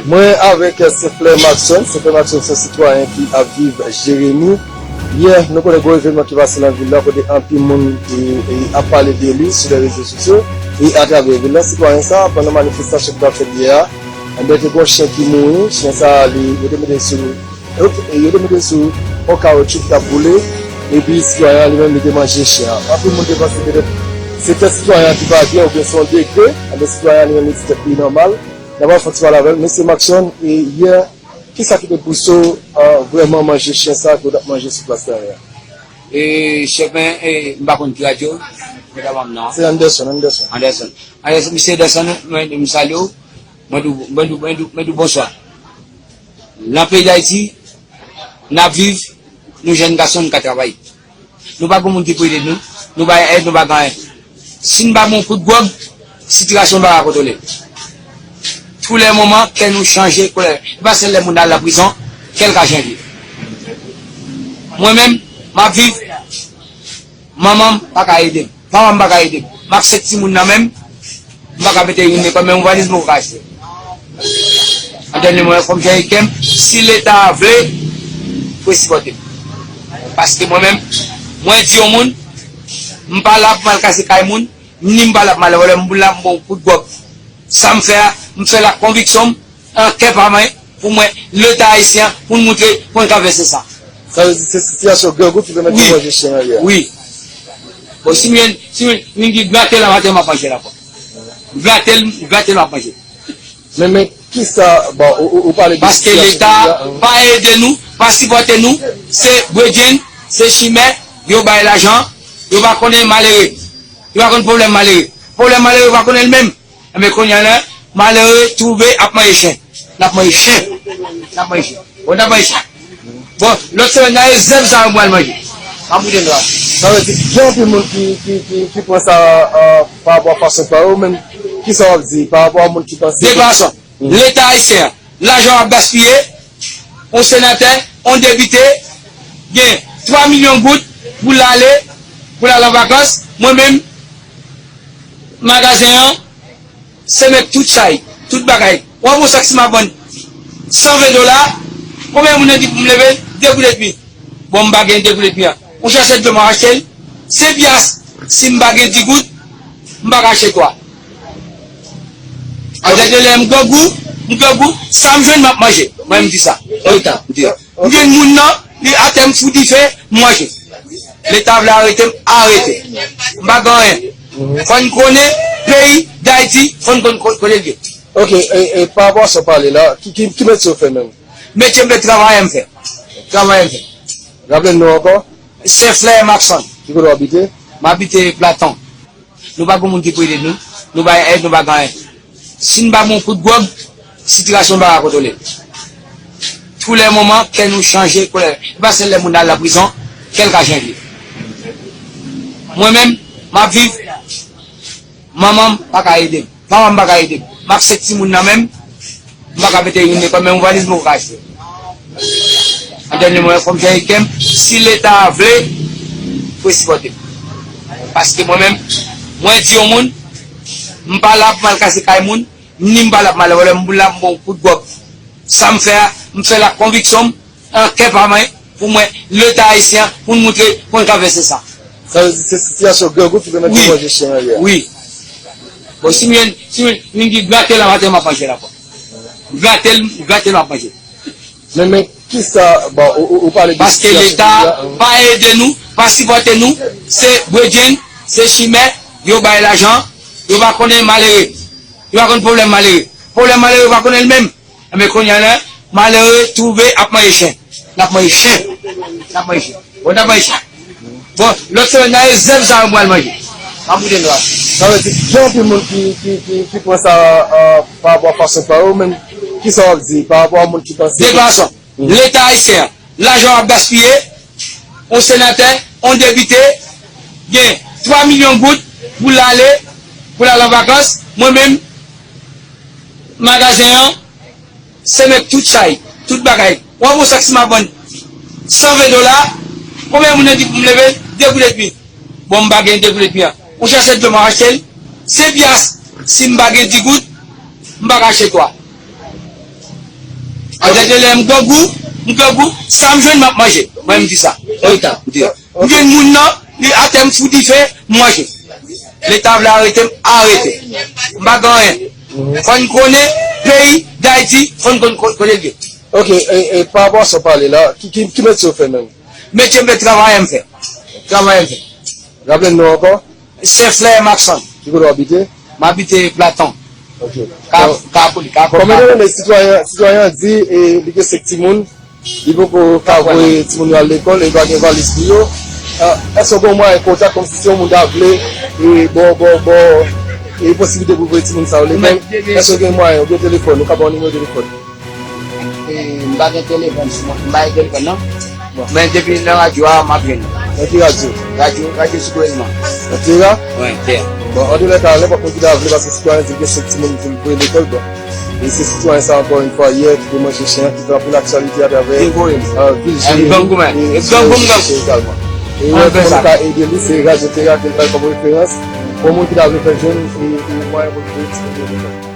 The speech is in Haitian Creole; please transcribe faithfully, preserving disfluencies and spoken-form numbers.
Mwen avèk Senflè Maxon. Senflè Maxon se yon sitwayen ki ap viv Jeremi. Yè, nou konnen gwo evènman ki pase nan vil la, kote anpil moun e, e ap pale de li sou lè rezo sosyo e atravè vil la. Sitwayen sa, pandan manifestasyon ki t ap fèt yè a, enben, te gen yon chen ki mouri. Chen sa, li, yo te mete l sou, yo te, yo te mete l sou yon kawotchou ki t ap boule, epi sitwayen an li menm, li te manje chen an. Anpil moun te panse petèt se tèt sitwayen an ki pa byen oubyen se yon degre, enben, sitwayen an li menm, li di tèt li nòmal. N ap al fè yon ti pale avè l. Mesye Maxon, e yè, kisa ki te pouse w, a, vrèman manje chen sa ke w t ap manje sou plas la yè? E, chèf mwen, e, m pa konn ki radyo, mwen ta ban m non an. Se Anderson, Anderson. Anderson. Anderson, mesye Anderson, mwen, m salye w. Mwen di w, mwen di w, mwen di w, mwen di w bonswa. Nan peyi Dayiti, n ap viv, nou jèn gason, nou ka travay. Nou pa gen moun ki pou ede nou. Nou pa gen èd, nou pa gen anyen. Si n pa pran yon kout gwòg, sitiyasyon pa ka kontwole. Tou lè moman, kè nou chanje, kolè. E pa sèl lè moun al nan prizon, kè l ka chanje. Mwen menm, m ap viv, manman m pa ka ede m. Papa m pa ka ede m. M ak senk timoun nan men m, m pa ka mete youn lekòl, menm yon valiz m poko ka achte. An dènye moman, fò m chanje kè m. Si Leta vle, pou l sipòte m. Paske mwen menm, mwen di yon moun, m pa la pou m al kase kay moun, ni m pa la pou m al vòlè, m la pou m pran yon kout gwòg. Sa m fè a, m fè l ak konviksyon m, an kè pa mwen, pou mwen, Leta ayisyen an, pou n montre pou n ka vèse sa. Sa vle di se sitiyasyon grangou ki pèmèt yo manje chen an yè a? Wi. Bon, si m jwenn, si m jwenn, m di grate l nan maten, m ap manje l ankò. Grate l, grate l, m ap manje. Men, men, kisa, bon, ou, ou, ou pale de sitiyasyon peyi a, pa ede nou, pa sipòte nou, se bredjenn, se chimè, yo bay lajan, yo pa konnen malere. Yo pa konn pwoblèm malere. Pwoblèm malere, yo pa konnen l menm. Enben, kounye a la, malere twouve ap manje chen. N ap manje chen. N ap manje chen. Bon, n ap manje chen. Bon, lòt semèn, nan rezèv sa yo pral manje. M ap moute nou a. Sa vle di, gen anpil moun ki, ki, ki, ki pran sa, a, pa rapò a fason pa yo, men kisa w ap di pa rapò a moun ki panse de fason. Leta ayisyen an, lajan w ap gaspiye, yon senatè, yon depite, gen twa milyon goud pou l ale, pou l al an vakans, mwen menm, magazen an, se mèt tout chay, tout bagay. W ap wè yon sak siman vann san ven dola, konbyen moun nan di pou m leve l? De goud edmi. Bon, m pa gen de goud edmi an. Yon sachè dlo m ap achte l, se pyas. Si m pa gen di goud, m pa ka achte twa. An dènye lè, m grangou, m grangou, sa m jwenn, m ap manje. Mwen, m di sa. Leta, m di. M jwenn moun nan, li atè, m fou dife, m manje. Leta vle arete m, arete. M pa gen anyen. Fò n konnen peyi Dayiti, fò n konn ko-, kote l ye. Ok, e, e, pa rapò a sa w pale la, ki, ki, ki metye w fè menm? Metye m fè, travayè m fè. Travayè m fè. Raple n non w ankò? Senflè Maxon. Ki kote w abite? M abite Platon. Nou pa gen moun ki pou ede nou. Nou pa gen èd, nou pa gen anyen. Si n pa pran yon kout gwòg, sitiyasyon pa ka kontwole. Tou lè moman, kè nou chanje, kolè. E pa sèl lè moun al nan prizon, kè l ka chanje. Mwen menm, m ap viv, manman m pa ka ede m. Papa m pa ka ede m. M ak senk timoun nan men m, m pa ka mete youn lekòl, menm yon valiz m poko ka achte. An dènye moman, fò m chanje kè m. Si Leta vle, pou l sipòte m. Paske mwen menm, mwen di yon moun, m pa la pou m al kase kay moun, ni m pa la pou m al vòlè, m la pou m pran yon kout gwòg. Sa m fè a, m fè l ak konviksyon m, an kè pa mwen, pou mwen, Leta ayisyen an, pou n montre pou n ka vèse sa. Sa vle di se sitiyasyon grangou ki pèmèt yo manje chen an yè a? Wi. Bon, si m jwenn, si m jwenn, m di grate l nan maten, m ap manje l ankò. Grate l, grate l, m ap manje. Men, men, kisa, bon, ou, ou, ou pale de sitiyasyon peyi a, pa ede nou, pa sipòte nou, se bredjenn, se chimè, yo bay lajan, yo pa konnen malere. Yo pa konn pwoblèm malere. Pwoblèm malere, yo pa konnen l menm. Enben, kounye a la, malere twouve ap manje chen. N ap manje chen. N ap manje chen. Bon, n ap manje chen. Bon, lòt semèn, nan rezèv sa yo pral manje. M ap moute nou a. Sa vle di, gen anpil moun ki, ki, ki, ki pran sa, a, pa rapò a fason pa yo, men kisa w ap di pa rapò a moun ki panse de fason. Leta ayisyen an, lajan w ap gaspiye, yon senatè, yon depite, gen twa milyon goud pou l ale, pou l al an vakans, mwen menm, magazen an, se mèt tout chay, tout bagay. W ap wè yon sak siman ap vann san ven dola, konbyen moun nan di pou m leve l? De goud edmi. Bon, m pa gen de goud edmi an. Yon sachè dlo m ap achte l, se pyas. Si m pa gen di goud, m pa ka achte twa. Antre de lè m grangou, m grangou, sa m jwenn m ap manje. Mwen m di sa. Wi, ta, m di. M jwenn moun nan, li atè m fou dife, m manje. Leta vle arete m, arete. M pa gen anyen. Fò n konnen peyi Dayiti, fò n konn ko-, kote l ye. Ok, e, e pa rapò a sa w pale la, ki, ki, ki metye w fè menm? Metye m fè travayè m fè. Travayè m fè. Raple n non ankò? Se Flè Maxon. Ki kote w abite? M abite Platon. Ok. Ka, Ka Poli, Ka Poli. Kòman de lane sitwayen, sitwayen an di e, li gen senk timoun, li poko ka voye timoun yo al lekòl, e li pa gen valiz pou yo. Ah, èske w gen mwayen kontak kòmsi se yon moun ta vle e, bon, bon, bon, e posiblite pou voye timoun sa yo lekòl? Èske w gen mwayen, ou gen telefòn, ou ka ban yon nimewo telefòn? E, m pa gen telefòn sou mwen. M pa gen telefòn, non. Bon. Men depi nan radyo a, m ap jwenn. Nan ki radyo? Radyo, radyo sou gouvènman. Nan Tera? Wi, Tera. Bon, antoulèka, nenpòt moun ki ta vle, paske sitwayen di l gen senk timoun pou l voye lekòl, bon. E se sitwayen sa, ankò yon fwa, yè, ki te manje chen an, ki fè anpil aktyalite atravè, euh, vil Jeremi e Jeremi egalman. E wè kòman nou ka ede li, se radyo Tera ke l bay kòm referans. Pou moun ki ta vle fè jwenn, e, e mwayen pou l voye timoun yo lekòl.